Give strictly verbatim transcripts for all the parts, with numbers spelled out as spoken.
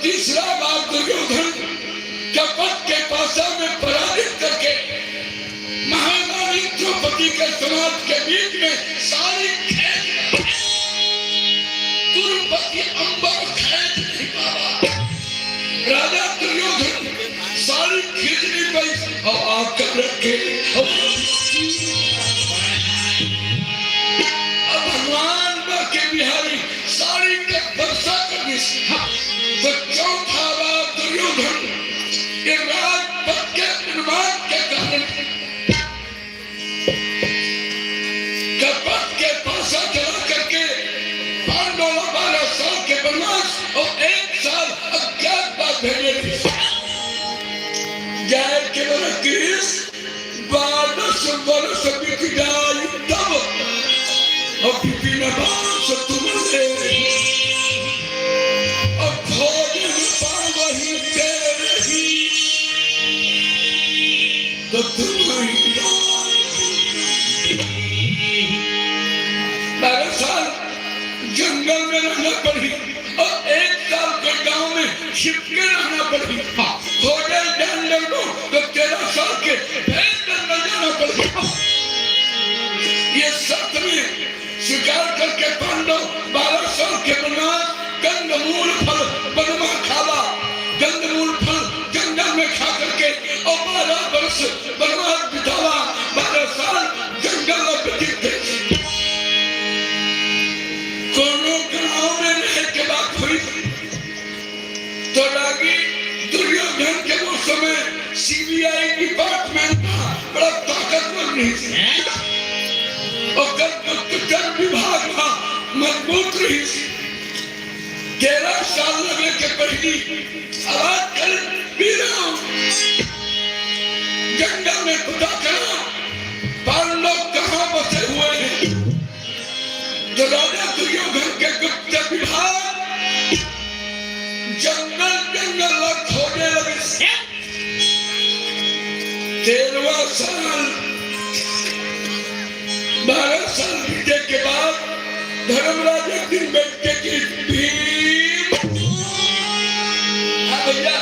तीसरा बार दुर्योधन कपट के पासा में पराजित करके महारानी द्रौपदी के समाज के बीच में साड़ी खींच, कुरुपति अंबर खींच नहीं पावा। राजा दुर्योधन साड़ी खींच नहीं पाई और आकर रखे। अब भगवान बांके बिहारी साड़ी के वर्षा कर दिस। तो चौथा बार दुर्योधन ये राजपथ के उन्माद के कारण कपट के पासा चला करके पांडव ला बारह साल के वनवास और एक साल अज्ञातवास भेजे दिस। जाए के बड़ा कृष्ण द्वादश वर्ष बीत जाई तब, और विपिन बास तुम से, और खोज न पावही तेरही, तो तुम ही जान। बारह साल जंगल में रहना पड़ी और एक साल के गांव में छिप के रहना पड़ी। हाँ। खोजे जान डरबो तो तेरह साल के फिर जंगल जाना पड़ी। हाँ। ये सत में शिकार करके पांडव बारह साल के वनवास, कंदमूल फल वनमा खावा, कंदमूल फल जंगल में खा करके और बारह वर्ष वनवास बितावा, बारह साल जंगल में व्यतीत करे। कोनो गांव में रहे के बात हुई तो रागी दुर्योधन के वो समय सीबीआई डिपार्टमेंट था, बड़ा ताकतवर रहिस। ओकर गुप्तचर विभाग था, मजबूत रहिस। तेरह साल लगे के पहली आवाज कर, वीरों, जंगल में पता करो पांडव कहाँ बसे हुए हैं। तो राजा दुर्योधन के गुप्त विभाग जंगल जंगल ला खोजे लगे। तेरहवाँ साल, बारह साल बीते के बाद धर्मराज एक दिन बैठ के कि भीम, हाँ भैया,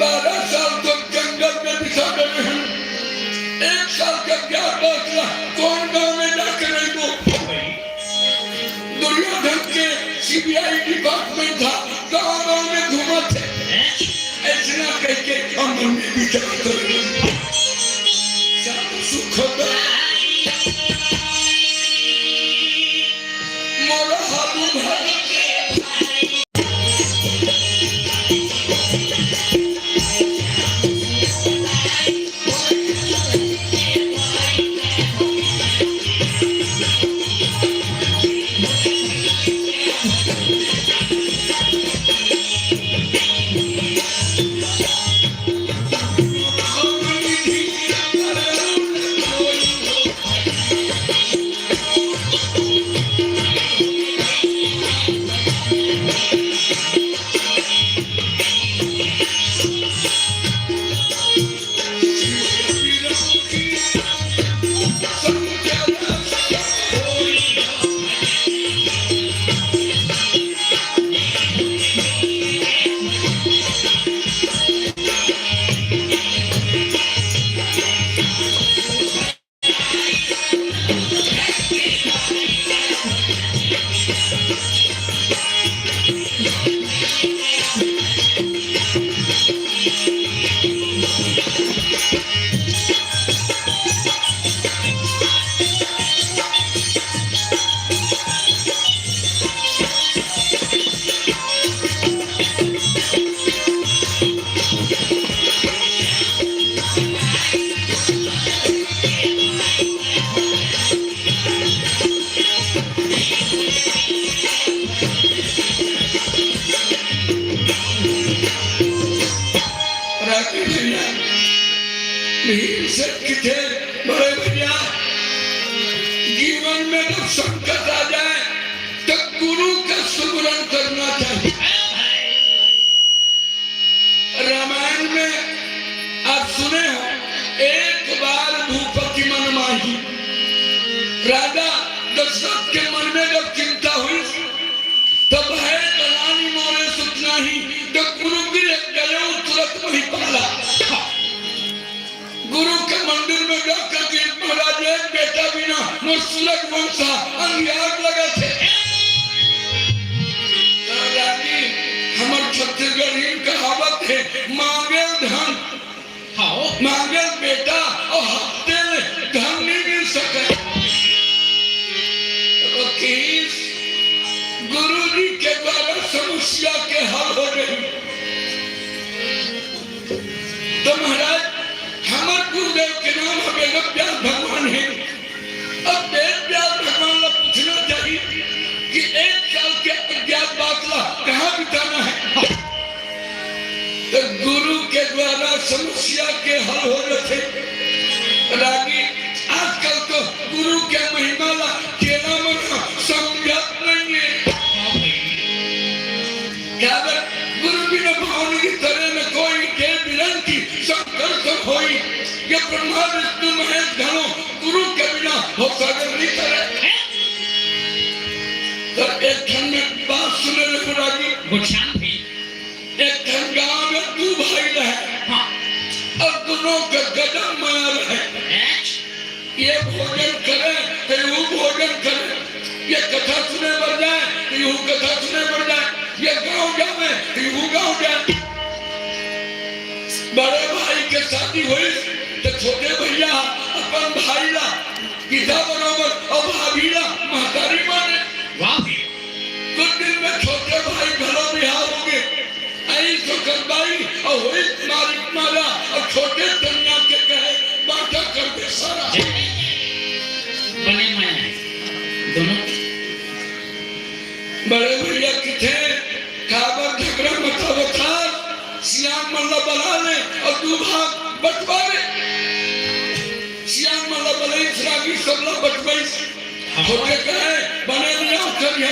बारह साल तो जंगल में बिता डरे हैं, एक साल का क्या बचला, कौन गांव में जाके रहिबो? दुर्योधन के सीबीआई डिपार्टमेंट था, गांव गांव में घूमत हे। अइसना कहिके हमन में विचार करे। सब सुख मोर हालू भाई। रागी भैया, भीम से किथे बड़े भैया, जीवन में जब संकट आ जाए तो गुरु का सुमिरन करना चाहिए। रामायण में आप सुने हो, एक बार भूपति मन माही। राजा दशरथ के मन में जब चिंता हुई, तब है गलानी मोरे सुत नाही, सूरज वंशा अंधियार लगत हे। त रागी, हमर छत्तीसगढ़ी में कहावत हे, मांगेल धन, हाँ। मांगेल बेटा अउ हफ्ते ले धन नहीं मिल सके। तो किस गुरु जी के द्वारा समस्या के हल हो गई। तो महाराज, हमर गुरुदेव के नाम ह वेद व्यास भगवान हे। अब वेद व्यास भगवान ला पूछना चाहिए कि एक साल के अज्ञात बात ला कहाँ बिताना है। तो गुरु के द्वारा समस्या के हल हो जाथे। रागी, आजकल तो गुरु के महिमा ला चेला मन ह समझत नहीं है। काबर गुरु बिना भावनी की तरह न कोई, के बिरंग की शंकर सब होई। ये ब्रह्मा विष्णु महेश घणो गुरु के बिना हो सागर नहीं करे। तो एक ठन में बात सुने रघुराज जी। गुच्छान भी। एक ठन गांव में दू भाई रहे। हाँ। और दोनों के गजब मया रहे। हैं? ये भोजन करे, तो यू भोजन करे। ये कथा सुने बर जाए, तो यू कथा सुने बर जाए। ये गांव जावे, तो यू गांव जाए। बड़े भाई के शादी हुई, तो छोटे भैया अपन भाई ला पिता बरोबर और भाभी ला महतारी माने। वाह भैया। कुछ दिन में छोटे भाई घलो बिहाव हो गए। आई सुखन बाई और हुई मारिक माला और छोटे तनिया के कहे बांटा कर दे सारा। बने मैं दोनों। बड़े भैया किथे काबर झगड़ा मचावत हस, सियान मन ला बला ले और दू भाग बंटवा ले। सियान मन ला बलई, रागी सब ला बंटवई। छोटे कहे, बने नियम करिया,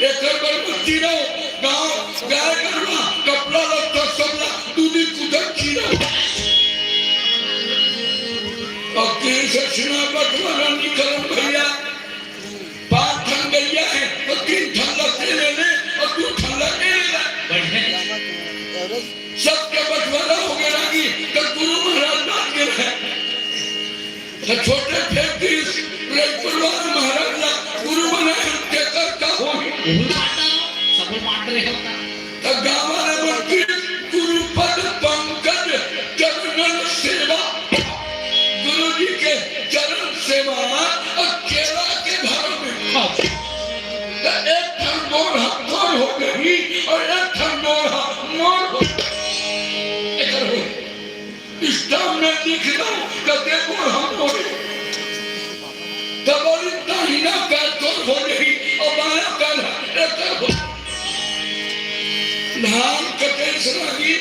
एकर बर मत चिरव, गाँव, गाय गरुवा, कपड़ा लत्ता सब ला दूधी कुदर चिरव। अब तीन से छिना बंटवारा निकलन भैया, पाँच ठन गइया हे, तो तीन ठन ला ते ले ले, और दू ठन ला ते ले ले। बढ़िया। सबके बंटवारा हो गया रागी, तो गुरु महाराज बांट के रहे। तो छोटे फेंक दिस, रईपुर वाले महाराज ला गुरु बनाए, तेकर का होही। उहू बात है, सब बांट रहे हो। तो गाँव वाले बोलती, गुरु पद पंकज चरणन सेवा। गुरु जी के चरण सेवा और चेला के घर में। हाँ। तो एक ठन मोर ह तोर हो गई और एक ठन मोर ह मोर हो गई। एकर हो। स्टाम्प में लिख दो, कते मोर हम मोरे। तब बोली, दाहिना पैर तोर हो गई और बायां पैर एकर हो। धान कटे से रागी